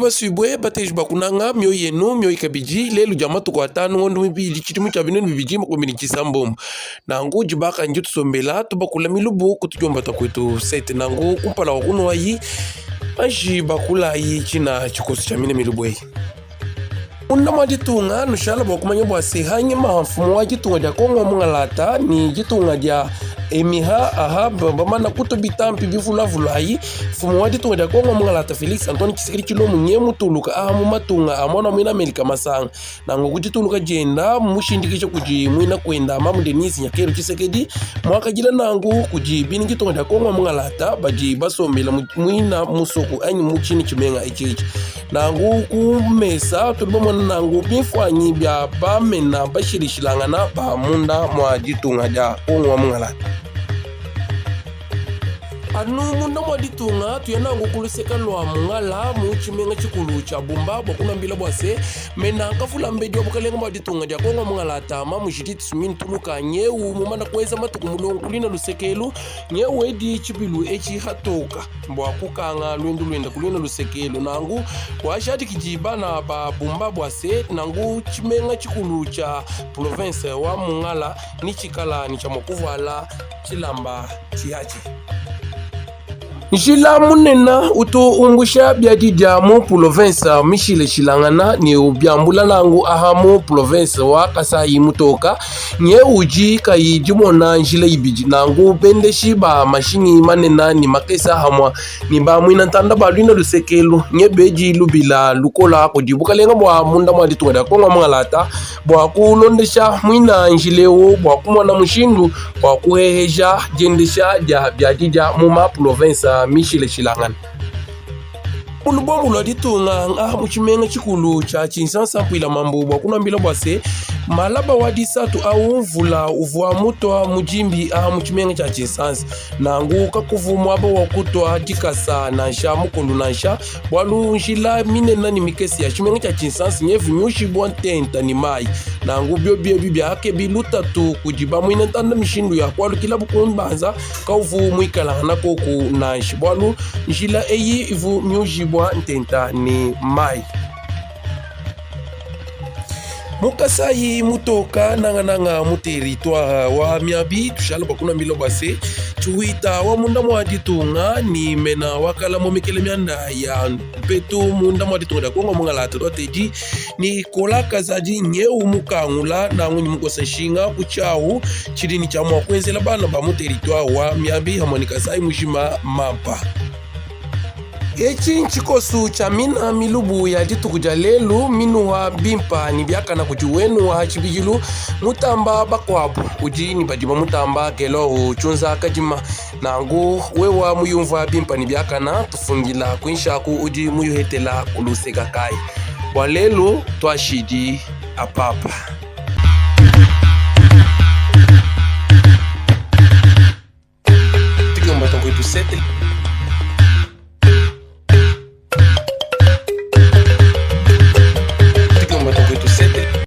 basuibue, bateji ba kunanga, mioyo yenu mioyi kabidi, lelu dia matuku atanu ngondo muibidi tshidimu tshia binunu bibidi makumi ne tshisambombo. Nanku dibaka ndi tusombela tubakula milubu ku tudiomba tua kuetu sete. Nanku kumpala kua kunuayi anji bakulayi tshina tshikoso tshia mine milubu eyi. Munda mua ditunga nushala bua kumanya bua se hanyima ha mfumu wa ditunga dia Kongo wa mungalata ni ditunga dia Emiha Ahab bamana kutua bitampi bivulavulayi, mfumu wa ditunga dia Kongo wa mungalata Felix Antoine Tshisekedi Tshilombo nye mutuluka aha mu matunga a muana wa muena Amerika masanga. Nanku ku dituluka dienda mmushindikija kudi muena kuenda Mamu Denise Nyakeru Tshisekedi muakajila nanku kudi bena ditunga dia Kongo wa mungalata badi basombela muina musoko anyi mu tshina tshimenga etshi etshi. Nanku ku mesa tudi bamona nanku bimfuanyi bia bamena bashilashilangana ba munda mua ditunga dia Kongo wa mungalata. Anu munda mua ditunga tuya nanku ku luseka lua Mungala mu tshimenga tshikulu tshia Bumba bua kunuambila bua se mena kavula mbedi wa bukalenga bua ditunga dia Kongo wa mungalata Mamu Judith Suminwa Tuluka nyeu mumana kuenza matuku mulongo ku luina luseke elu nyeu edi tshibilu etshi hatoka. bua kukanga luendu luenda ku luina luseke elu. Nanku wajadikidi bana ba Bumba bua se nanku tshimenga tshikulu tshia province wa Mongala ni tshikala ni tshia mua kuvuala tshilamba tshiatshi. Njila munena utu umbusha biadidia mu province mishilashilangana ne ubiambula nangu aha mu province wa Kasayi mutoka Nye udi kayi dimona njila ibidi, nanku bendeshi ba mashinyi manene ne makese hamua ne ba muina ntanda ba luina luseke elu nye bedi lubila lukola kudi bukalenga bua munda mua ditunga dia Kongo mungalata bua kulondesha muina njila eu bua kumona mushindu wa kuheheja diendesha dia biadidia mu ma province mishilashilangane. Mu lubombo lua ditunga nga mu tshimenga tshikulu tshia Tshinsansa mpuila mambu bua kunuambila bua se malaba wa disatu au mvula uvua mutua mudimbi aha mu tshimenga tshia Tshinsansa nangu kakuvu muaba wa kutua dikasa nansha mukulu nansha bualu njila minene ne mikese ya tshimenga tshia Tshinsansa nyevu miushibua ntenta ne mayi nangu biobi ebi biakebi lutatu kudi bamuina ntanda mishindu ya kualukilabu ku mbanza Kauvu muikalangana koku nansha, bualu njila eyi ivu miujibua ntenta ne mayi. Mu Kasayi mutoka nangananga mu territoire wa Miabi tushala bua kunuambila bua se tshihuita wa munda mua ditunga ni mena wa kala momekele mianda ya mpetu munda mua ditunga dia Kongo mungalata tuatedi Nicolas Kazadi nyeu mukangula nangu ni mukosa nshinga ku tshiawu tshidi ni tshia mua kuenzela bana ba mu territoire wa Miabi hamua ni Kasai mujima mampa. Etshi ntshikosu tshia mina milubu ya dituku dia lelu minuha bimpa ni biakana kudi wenu wa tshibidilu mutamba bakuabu udi ni badi bamutamba Gelor Tshunza Kadima. Nanku wewa muyumvua bimpa ne biakana, tufundila kuinshi aku udi muyuhetela ku luseka kayi. Bua lelu tuashidi apapa.